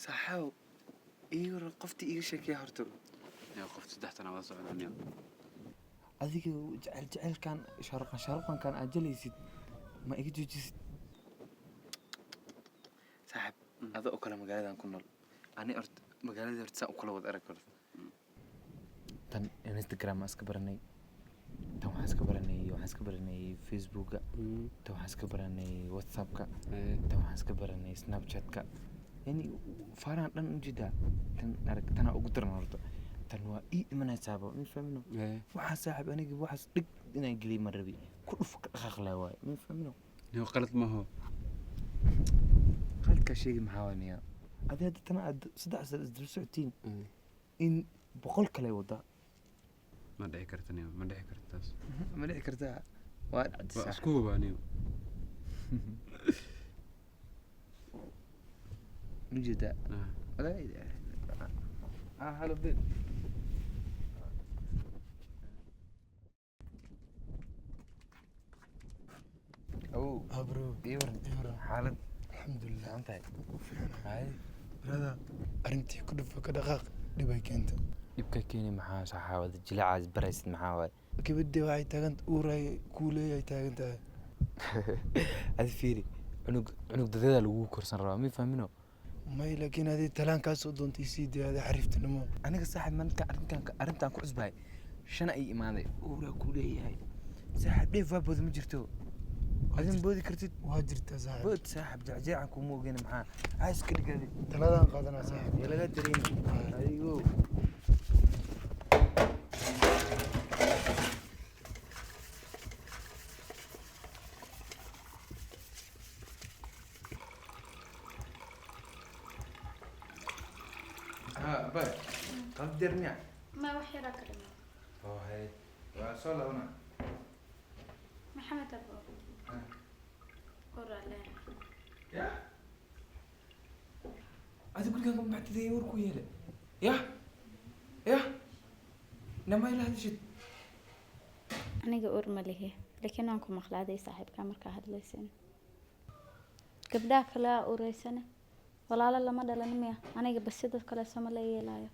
Saaxaaw, ii waran, qoftii iiga sheekeeya horta. Yaa qof 3 sana wada socnaa niyo. Adiga jecel jecelkan shaaruqan shaaruqankan aad jelaysid ma iga joojisid, saaxib? Ada oo kale magaaladan ku nool, ani horta magaaladii horta saan u kala wada arag. Horta tan Instagram aan iska baranay, tan waxaan iska baranay Facebooka, tan waxaan iska baranay WhatsAppka, tan waxaan iska baranay Snapchatka. Yani faarahan dhan ujeedaa, tan arag, tanaa ugu daran. Horta tan waa ii imanaysaaba, ma fahmino? Waxaa saaxib, aniga waxaas dhig inaan geliy ma rabi, ku dhuf ka dhaqaaq laa waaye, ma fahmino? Niyo, qalad maaho. Qaladkaa sheegi maxaa waay niya? Adi hadda tana aad 3 sano isdaba socotiin, in 100 kale wadaa. Ma dhici karta niyo, ma dhici karta taas. Ma dhici kartaa, waa dhacday. Waa saaxib. Isku hubaa niyo. Ma jeedaa? Ah, hello babe. Awow. Ah bro. Ii waran. Ii waran. Xaalad? Alxamdulilah. Fiican tahay? Hay. Brother, arrintii ku dhufo ka dhaqaaq dhibay keenta. Dhibka keeni maxaa, saxaabada jilacaas baraysid maxaa waaye? Gabadhii waxay taagan uuray kuu leeyahay taagan tahay. Adi fiiri, cunug cunug dadeeda lagugu korsan rabaa, mi fahmino? May, laakiin adii talaan kaa soo doontay sii dee adi xariiftinimo. Aniga saaxib, maanta arrintan arrintan ku cusbahay, shana ay imaaday, uuraa ku leeyahay. Saaxib, dheef waa booda ma jirto, adin boodi kartid. Waa jirtaa saaxib. Bood saaxib, jecjeecan kuma ogeyna, maxaa cays ka dhigadi. Taladaan qaadanaa saaxib. Yaa laga dareemi adigo. Ha bay qalab diyaar miya? Ma wax yaraa ka dhiman. Oo hay, waa soo laabana. Maxamed abo, uraa leeyahay. Ya adi gurigaan kama baxtiday, war ku yeele yah yah nama ila hadashid. Aniga ur ma lihi, laakiin waan ku maqlaaday saaxiibkaa markaa hadlaysin. Gabdhaha kale aa ureysane, walaalo lama dhalan miya? Aniga bas sidoo kale sama la yeelaayo.